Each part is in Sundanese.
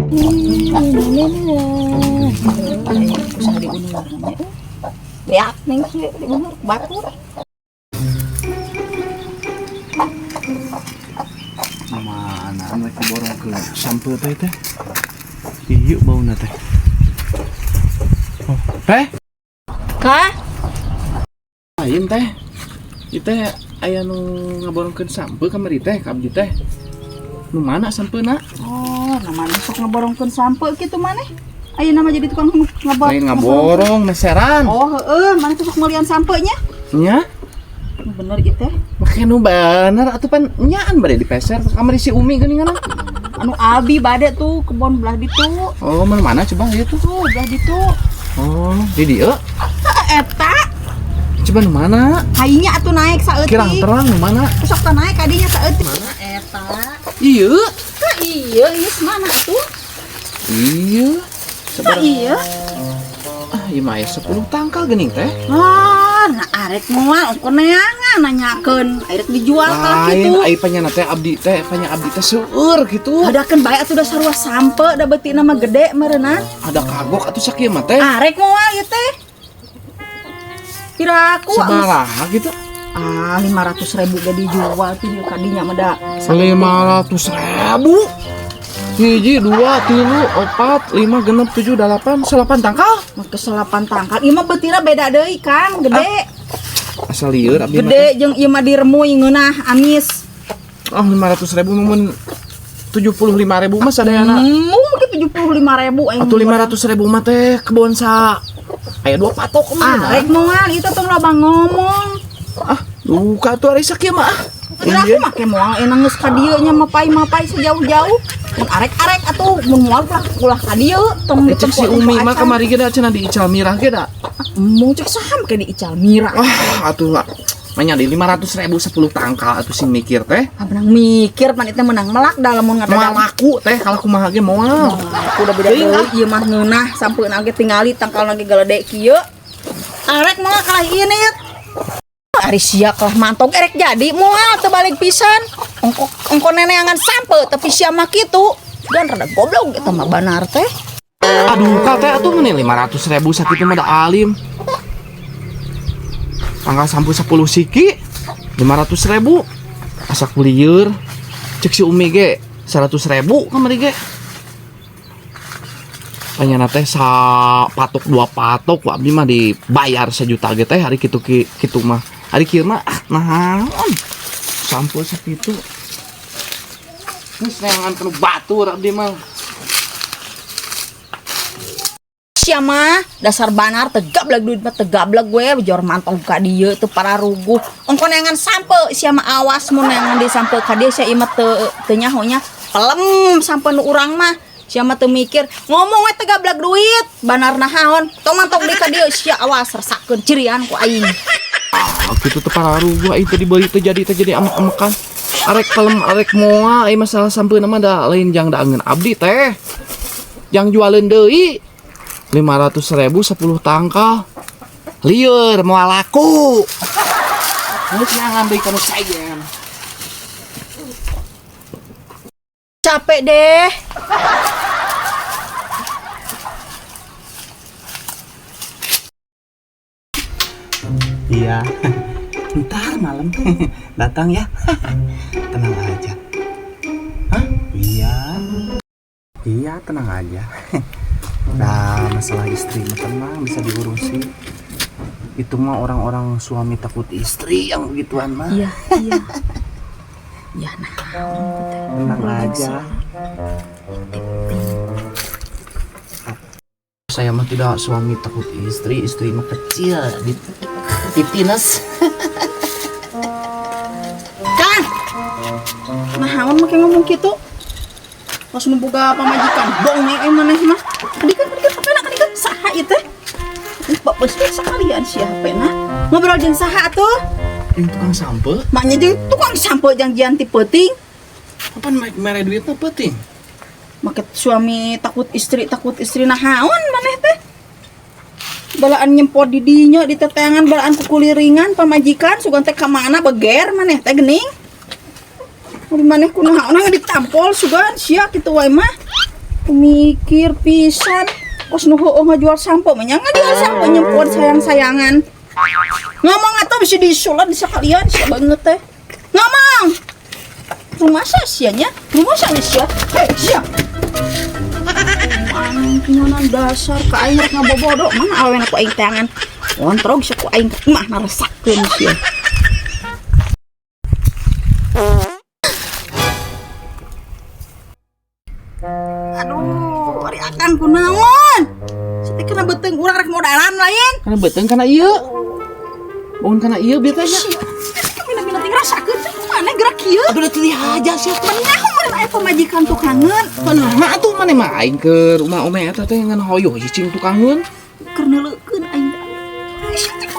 Usaha diunur. Beak ning kieu diunur batur. Mana mereka borong ke sampeu teh teh. Ieu bauna teh. Oh, teh. Kah? Lain teh. Ieu teh aya nu ngaborongkeun sampeu kamari teh ka abdi teh. Nu mana sampeuna? Oh, namanya sok ngeborongkeun sampeu kitu maneh. Ayeuna mah jadi tukang ngebor. Lain ngaborong meseran. Oh, heeh, maneh tuh sok melian sampeunya? Nya? Bener gitu teh. Make nu bener atuh pan nyaan bade dipeser kamari si Umi geuningan. Anu abi bade tuh kebon belah ditu. Oh, mana mana coba ieu tuh. Tuh, belah ditu. Oh, di dieu. Eta Coba nu mana? hainya atuh naik saeutik. Kirang terang nu mana? Sok teh naik kadinya saeutik. Mana eta? Ieu. Tah iya, ieu mana atuh? Iya. Tah iya. Ah, ieu mah aya 10 tangkal geuning teh. Ah, nah arek moal ongko neangan nanyakeun, arek dijual tah Lain kitu. ai panyana teh abdi teh, panya abdi teh seueur gitu. Hadakeun bae atuh da sarua sampe da beutina mah gede meureunna. Ada kagok atuh sakieu mah teh. Arek moal ieu teh. Piraku Sabaraha gitu? Ah, 500.000 ge dijual ti dieu kadinya mah da. 500.000. 1, 2, 3, 4, 5, 6, 7, 8, 8 tangkal. Make 8 tangkal. Ieu mah beutina beda deui, Kang, gede. Asal lieur abdi mah. Gede jeung ieu mah diremuy ngeunah amis. Ah, 500.000 mun 75.000 mah sadayana. Mungkin 75.000 aing. Atuh 500.000 mah teh kebon sa aya 2 patok mah. Arek moal ieu teh loba ngomong. Ah, duka tuh ari sakieu mah. Ah. Udah aku make moal enak geus ka dieu nya mapai-mapai sejauh-jauh. Mun arek-arek atuh mun moal ulah ulah ka dieu tong Cek si Umi mah kamari ge da cenah diical mirah ge da. Embung cek saha make diical mirah. Ah, atuh lah. Manya di 500.000 10 tangkal atuh sing mikir teh. Ah, menang mikir pan itu menang melak da lamun Moal ngadadak. laku teh kalau kumaha ge moal. Aku udah beda deui ieu mah ngeunah sampeun ge tingali tangkalna ge galede kieu. Arek moal kalah ieu nih. Ari sia kalah mantog erek jadi moal teu balik pisan. Ongko ongko neneangan sampe tapi sia mah kitu. Dan rada goblok eta mah banar teh. Aduh, ka teh atuh meni 500.000 sakitu mah da alim. Tanggal sampu 10 siki 500.000. Asa kulieur. Cek si Umi ge 100.000 kamari ge. Panyana teh sa patok dua patok ku abdi mah dibayar sejuta ge teh hari kitu kitu mah. Hari kieu mah ah naon. Sampu sakitu. Geus neangan penuh batur abdi mah. Sia mah dasar banar tegableg duit mah tegableg gue jor mantong ka dieu teu pararuguh. Ongko neangan sampe sia mah awas mun neangan di sampe ka dieu sia ieu mah teu teu nyaho nya. Pelem sampe nu urang mah. Sia mah teu mikir ngomong we tegableg duit banar nahaon. Tong mantong di ka dieu sia awas resakeun cirian ku aing. Ah, kitu teu pararuguh aing teh dibeli teh jadi amek-amekan. Arek pelem arek moal ai masalah sampeuna mah da lain jang daangeun abdi teh. Jang jualeun deui. 500.000 10 tangkal. Lieur moal laku. Geus neangan deui ka nu sajen. Capek deh. Iya. Ntar malam datang ya. Tenang aja. Hah? Iya. Iya, tenang aja. Nah, masalah istri mah tenang, bisa diurusi. Itu mah orang-orang suami takut istri yang begituan mah. Iya, iya. Ya nah. Tenang aja. Saya mah tidak suami takut istri, istri mah kecil di titines. Kang. Nah, naon make ngomong kitu? Pas nu boga pamajikan bong nih maneh mah. Kadikeun kadikeun HP-na kadikeun saha ieu teh? Bapak sekalian si HP-na. Ngobrol jeung saha atuh? Yang tukang sampe? Maknya jeung tukang sampe janjian ti peuting. Kapan mere duitna peuting? Make suami takut istri nahaon maneh teh? Balaan nyempot di dinya di teteangan balaan kukuliringan pamajikan sugan teh ka mana beger maneh teh geuning. Mun maneh kunaon ditampol sugan sia kitu wae mah. Mikir pisan. Kos nu heueuh ngajual sampo mah nya ngajual sampo nyempuan sayang-sayangan. Ngomong atuh bisa disulat bisa kalian sia banget teh. Ngomong. Rumah sia nya? Rumah sia? Hei, sia. Anu dasar ka aing rek ngabobodo mana awena ku aing teangan. Ontrog sia ku aing mah naresakeun sia. Aduh, ari akang kunaon? Sia teh kana beuteung urang rek modalan lain. Kana beuteung kana ieu. Bangun kana ieu bieu teh nya. Mina-mina ting rasakeun teh mana gerak kieu? Aduh da teu haja sia teh. Menah meureun aya pamajikan tukangeun. Kunaha atuh maneh mah aing ke rumah ome eta teh ngan hoyong cicing tukangeun. Keur neuleukeun aing. Sia teh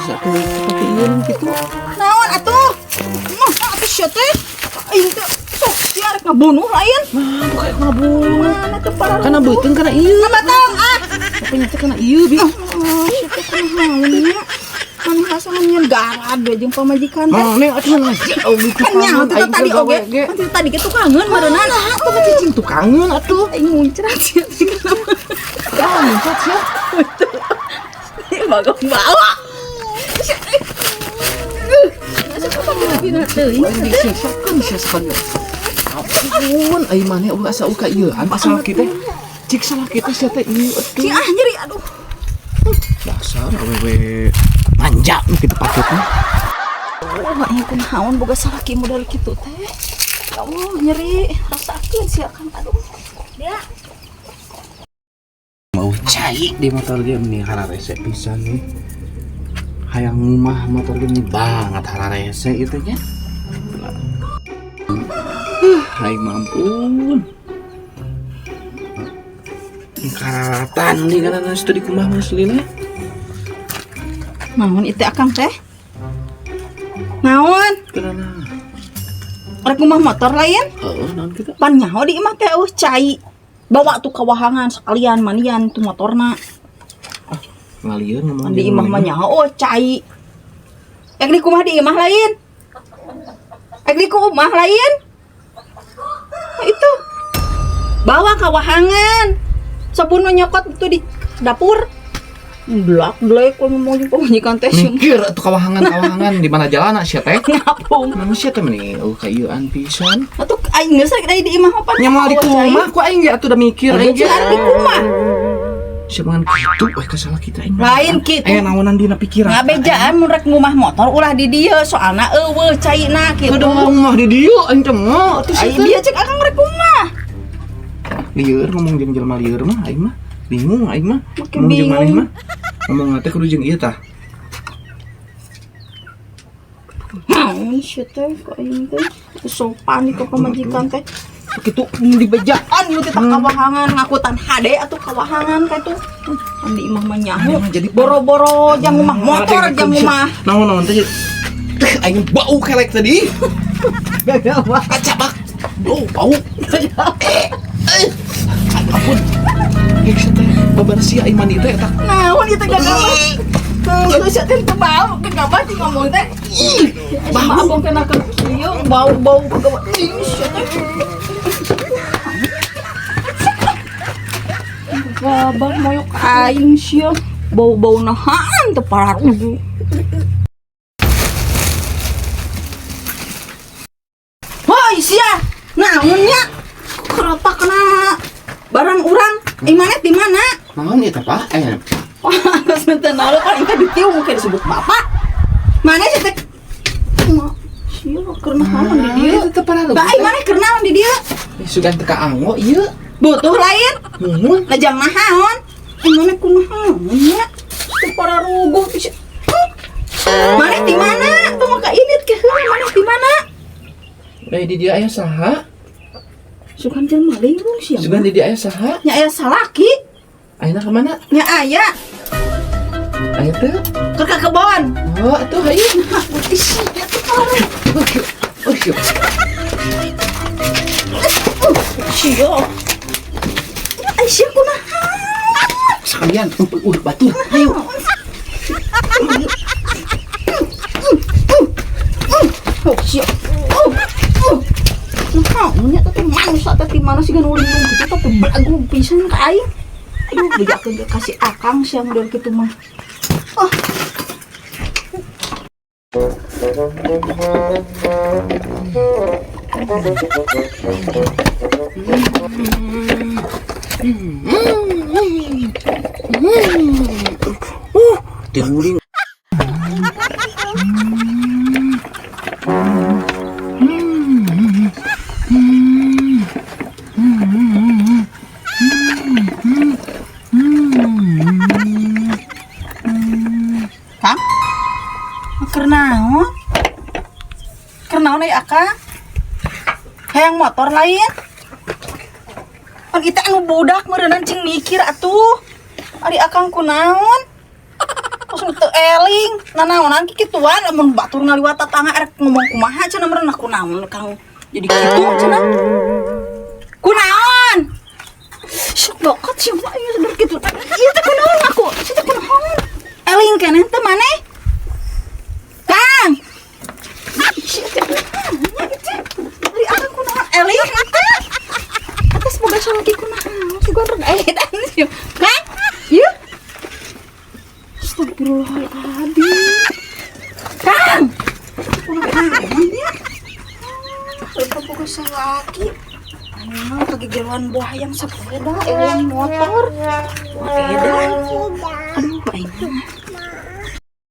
Seperti ieu kitu. Naon atuh? Mah atuh sia teh. Aing teh sok sia rek ngabunuh lain. Mah bukan ngabunuh. Mana teh para Kana beuteung kana ieu. Kana batang ah. Tapi nya teh kana ieu bi. Sia teh kunaon nya? Maneh rasa nyen garad we jeung pamajikan teh. Maneh atuh ngaji oge Kan nyaho teh tadi oge. Kan teh tadi ge tukangeun meureunana. Atuh mah cicing tukangeun atuh. Aing muncrat sia teh. Ah, muncrat sia. Bagong bawa. Ampun, ai maneh ulah asa uka ieu an salah kita. Cik salah kita sia teh ieu atuh. Cing ah nyeri aduh. Dasar awewe manja nu kitu patutna. Oh, aing kunaon boga salaki model kitu teh. Ya Allah, nyeri rasakeun sia Kang aduh. Dia mau cai di motor ge meni hararese pisan nih. Hayang ngumah motor ge meni banget hararese ieu teh nya. Aing mampun. Kararatan nih karena nasi tadi kumah mas Lina. Naon itu akang teh? Naon? Karena Rek ngumah motor lain? Heeh, naon kitu? Pan nyaho di imah teh eueuh cai. Bawa tuh kawahangan sekalian manian tuh motorna. Ah, ngalieun ngomong di imah mah nyaho oh cai. Ek di kumah di imah lain? Ek di kumah lain? Nah, itu bawa kawahangan. Sabun nyokot itu di dapur. Blak blek kalau ngomong jeung pamajikan teh mikir atuh kawahangan-kawahangan di mana jalan sia teh? Ngapung. Mana sia teh meni eueuh kaieuan pisan. Atuh aing geus rek di imah apa? Nya moal di kumah ku aing ge atuh da mikir aing ge. Di kumah. Sia mangan kitu we kasalah kita aing. Lain kitu. Aya naonan dina pikiran. Ngabejaan mun rek ngumah motor ulah di dieu soalna eueuh caina kitu. Udah ngumah di dieu aing teh mah atuh sia Aing teh. dieu cek akang rek kumah. Lieur ngomong jeung jelema lieur mah aing mah. Bingung aing mah. Make Ngomong jeung maneh bingung. mah. Ngomong teh kudu jeung ieu tah. Naon sia teh ka aing teh. Sopan ka pamajikan teh. Kitu dibejaan ieu teh kawahangan ngakutan hade atuh kawahangan ka itu. Kan di imah mah nyaho. Jadi boro-boro jang ngumah motor jang ngumah. Naon-naon teh aing bau kelek tadi. Gagal Kacabak. Bau bau. Ampun. Geus teh babarsia aing mandi teh eta. Naon ieu teh gagal mah. Tuh sia teh teu bau gagabah di ngomong teh. Bau kena ke ieu bau-bau gagabah. Ih sia teh. Gagabah moyok aing sia. Bau-bau nahaan teu pararugu. Hoi sia, naon nya? Keropak kena barang urang. Mana di mana? Naon ieu teh, Pak? Wah, geus teu naon kan engke ditiung ke disebut bapak. Mana sih teh? Sia keur naon di dieu? Teh pararugu. Bah, ai mana keur naon di dieu? Sugan teu kaanggo ieu. Butuh lain? Nuhun. Lajang naon? Ai mana kunaon nya? Teu pararuguh sia. Mana di mana? Tuh maka init ke heula mana di mana? Di dieu aya saha? Sugan jeung maling rung sia. Sugan di dieu aya saha? Nya aya salaki. Ayeuna ka mana? Nya aya. Aya teu? Keur ka kebon. Oh, atuh hayu. Nah, putih sia teh parah. Oh, sia. Sia. Ai sia kunaha? Sekalian udah batur. Hayu. Oh, sia. Oh. Naon nya teh manusia teh di mana sih kan uling gitu teh belagu pisan ka aing. Aduh, bejakeun ge ka si Akang sia model kitu mah. Ah. Tinuling. Kang? Keur naon? Keur naon euy Akang? Hayang motor lain? Pan kita anu budak meureunnan, cing mikir atuh. Ari Akang kunaon? Terus teu eling, nanaonan kikituan lamun batur ngaliwat tetangga erek ngomong kumaha cenah meureun, kunaon Kang jadi kitu cenah. Kunaon? Sok bokat sih mah ieu seger kitu. Ieu teh kunaon aku? Ieu teh kunaon? Eling keneh teh maneh? Kang. Ieu teh kunaon? Ari Akang kunaon? Eling teh? Atas boga salaki kunaon? Sugan rada edan sih. Kang? Ieu? Astagfirullahaladzim. Kang! Kunaon ya? Lupa boga salaki. Anu kagegeruan buah yang sepeda, eling motor. Wah, edan. Aduh, aing.